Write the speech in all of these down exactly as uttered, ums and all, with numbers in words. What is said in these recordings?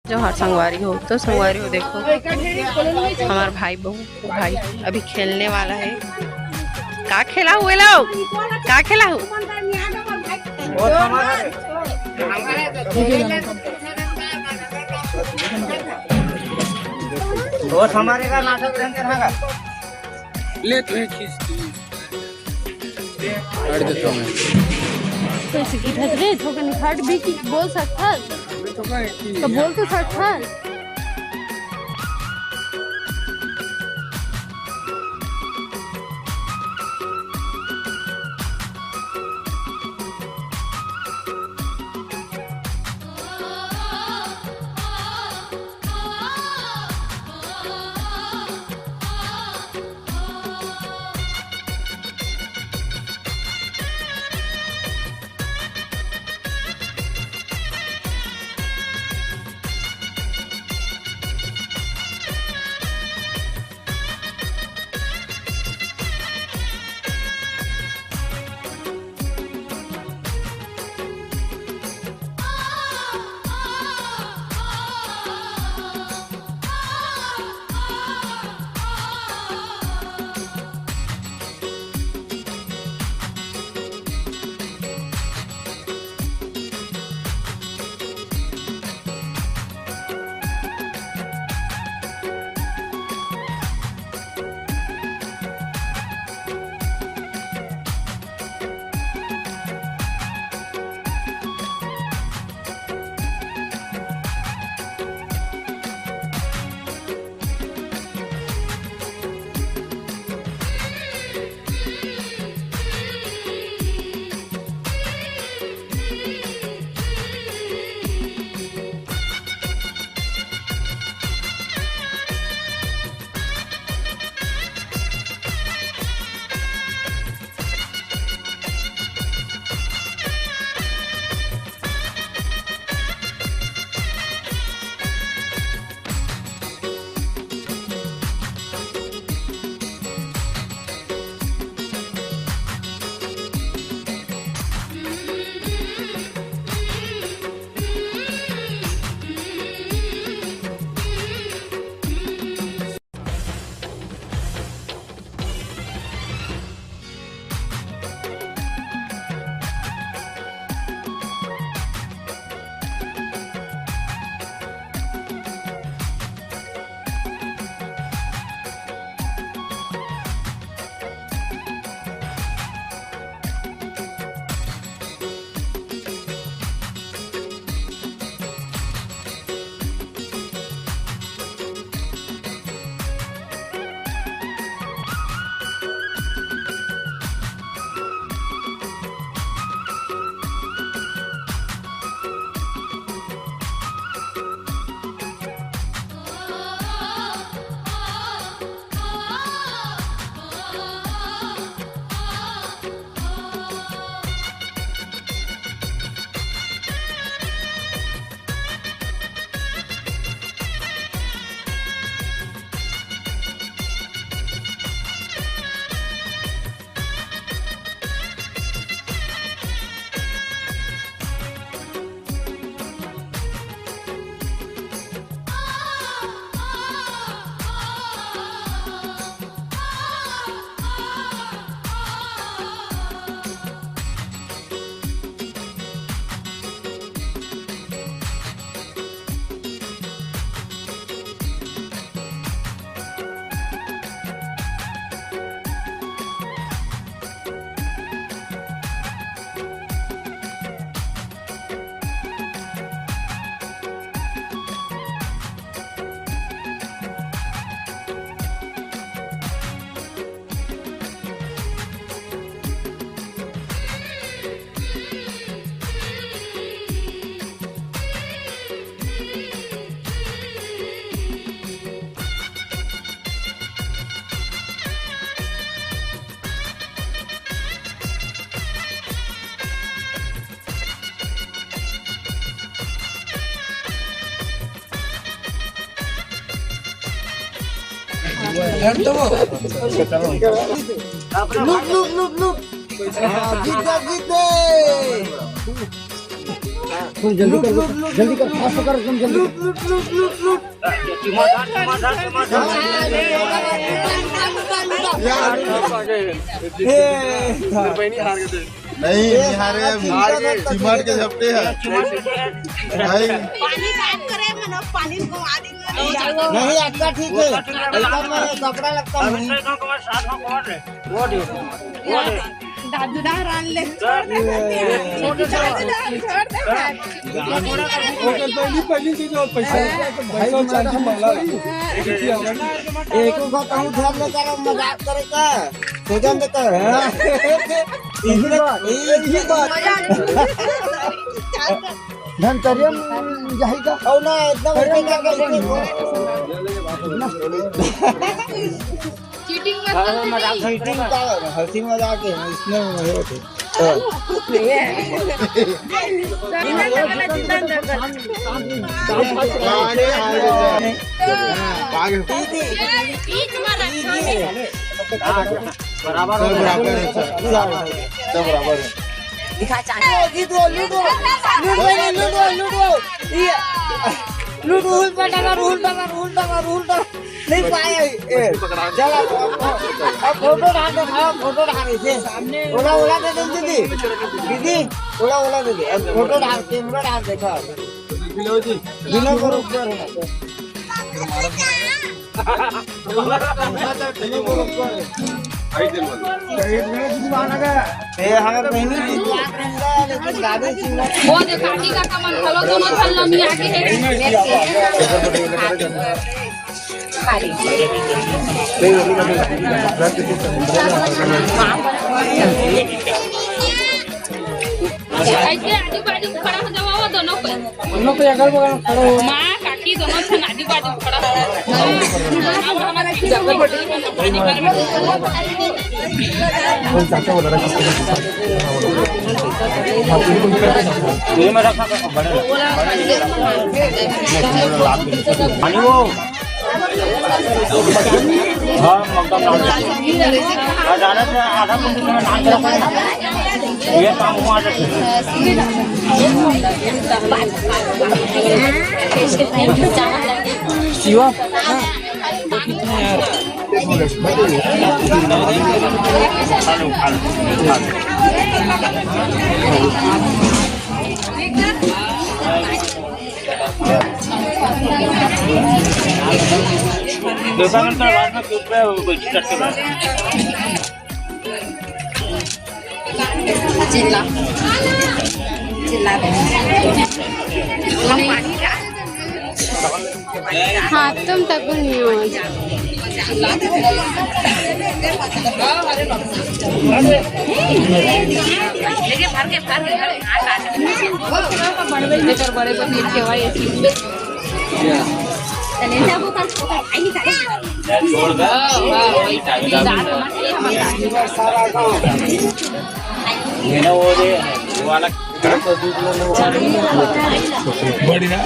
जोहार संगवारी हो, तो संगवारी हो, देखो हमार भाई बहू, भाई अभी खेलने वाला है। का खेला हुए लो? का खेला हु? दोस्त हमारे का नाटक रहते हैं का? ले तो ये चीज काट देता हूँ मैं। तो ऐसे की धर रे, थोड़ा निखाट भी की बोल सकता है। तो बोल तो सकता है। Look, look, look, look. हाँ, जीत गए, जीत गए। तुम जल्दी कर, जल्दी कर, फास्ट कर, तुम जल्दी कर। ए, नहीं, नहीं हारे अभी। चिमट के झपटे हैं। भाई। पानी साफ करे, मनो पानी को आदि नहीं, अच्छा ठीक है। ऐसा मैं कपड़ा लगता नहीं। दादू दा रान ले। छोड़ दे। दादू दा छोड़ दे। पहली, पहली चीज और पैसा। भाई, पैसा चांदी माला। एको का कहूँ ध्यान न करो, मजाक करे का। सोजन दे कर। हाँ। इही बात, इही बात। धमतरिया में जाही का? और ना, एकदम ऐसे करके चीटिंग मत कर। चीटिंग का हंसी मजाक है, इसमें मजे होते। बराबर है, सब, सब बराबर है। दिखा चाहे। Ludo, ludo, ludo, ludo, ludo, ये लूडो, उल्टा लगा, उल्टा लगा, उल्टा लगा, उल्टा। नहीं पाए। ए, चल, अब, अब, अब फोटो डाल दे, अब फोटो डाल इसे। ओला, ओला दे दे दीदी। दीदी, ओला, ओला दे दे। अब फोटो डाल, कैमरा डाल, देखो। बिना को ऊपर है। ए, हमारे बहनी की बात रहता है, लेकिन दादी की वो जो काकी काका मन घलो दोनों झन लमिया के हे। अरे। ऐसे आजू बाजू में खड़ा हो जाओ, वो दोनों को। दोनों को अगल बगल में खड़ा हो। माँ, काकी दोनों झन आजू बाजू में खड़ा हो। अब हमारा ये मेरा पानी वो। हाँ, मक्का नाम। मैं जाने से आधा कुंटल में नाम रखा है। ये काम हुआ जैसे। शिवा। दोसा नंतर बाद में कुछ पे वो कुछ चटके में। चिल्ला। चिल्ला दे। हम पानी का। हाँ, तुम तक नहीं हो। देखिए, भर के, भर के, भर के। बड़े बड़े को तीन के भाई। ये ना वो दे, वो वाला। बढ़िया।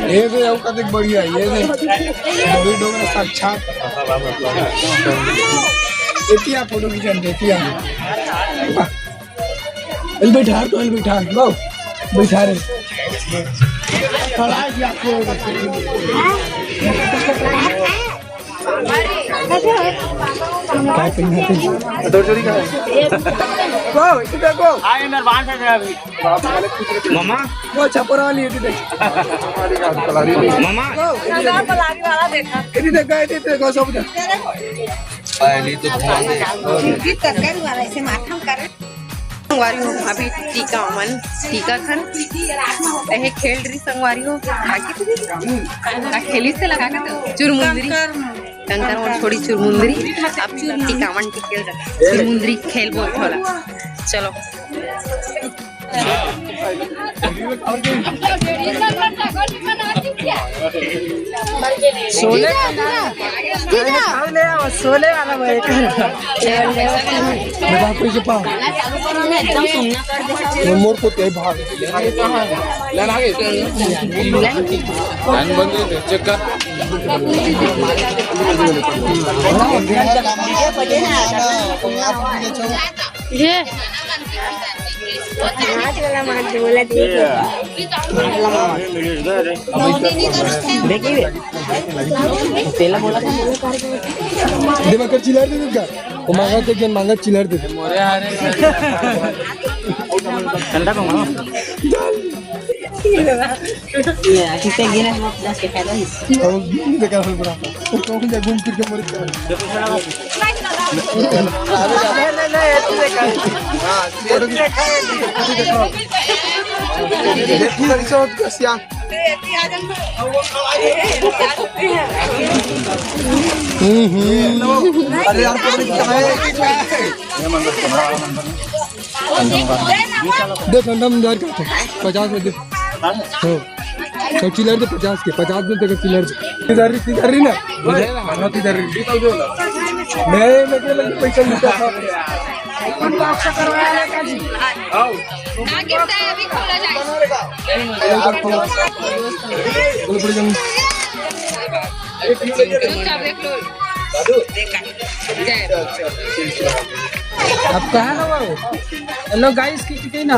ये दे, वो कते बढ़िया, ये दे। बड़ी डोंगर साक्षात। एतिया फोटो खींचन देतिया। एल बैठा, तो एल बैठा, लो, बैठा रे। खड़ा है जी आपको। काय पहना थे? दो जोड़ी का है। गो, इधर गो। आए अंदर बाहर से जरा अभी। मामा। वो छपरा वाली है, इधर। मामा। गो, इधर देखा, इधर देखा, सब देखा। पहली तो धुआं दे। संगवारी हो, अभी टीका मन, टीका खन, एहे खेल रही संगवारी हो, आगे तो ना खेली से लगा के तो चुरमुंदरी, कंकर मन छोड़ी चुरमुंदरी, अब टीका मन के खेल रहा, चुरमुंदरी खेल बोल थोड़ा, चलो। शोले का ना। शोले वाला भाई। बेटा, कोई के पास। वो मोर को ते भाग। लाइन बंद है, चेक कर। ये। हाथ वाला मार दे, बोला ठीक है। देखिए, पहला बोला था। दे मकर चिल्लार दे देगा। वो मांगा तो ज्ञान मांगा चिल्लार दे दे। ठंडा कम हो। ये कितने गिने हम दस के फायदा नहीं। और देखा हो पूरा। तो कौन जा घूम फिर के मर गया। देखो, देखो, देखो, क्या? अरे यार, पकड़ के है। दे ठंडा में जाकर पचास में दे। हाँ। तो चिल्लर दे पचास के, पचास में तेरे चिल्लर दे। किधर रही, किधर रही ना? हाँ, किधर रही? मैं, मैं क्या लगे पैसा लूटा था। आओ। ना गिरता है, अभी खोला जाए। बोलो, बोलो, बोलो। चुपचाप देख लो। अब कहाँ ना बाबू? हेलो गाइस, की, की, की ना?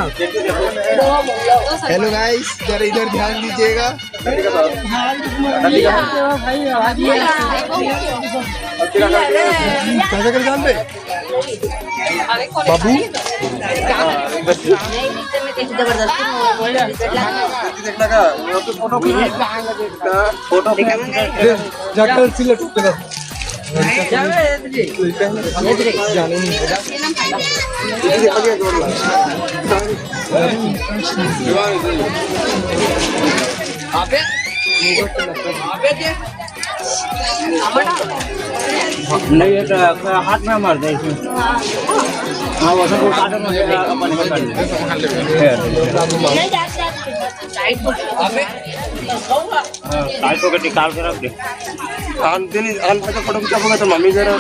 हेलो गाइस, जरा इधर ध्यान दीजिएगा। भाई, भाई, भाई। कैसे कर जान दे? बाबू। जबरदस्ती। Photo, photo. जाकर सिलेक्ट कर। जाने नहीं। नहीं, ये तो हाथ में मार दे इसमें। हाँ, वो सब उठा दो, मुझे अपन को कर दे। हाँ, टाइट होकर निकाल के रख दे। आन दिन, आन पे तो फोटो खींचा होगा तो मम्मी जरा।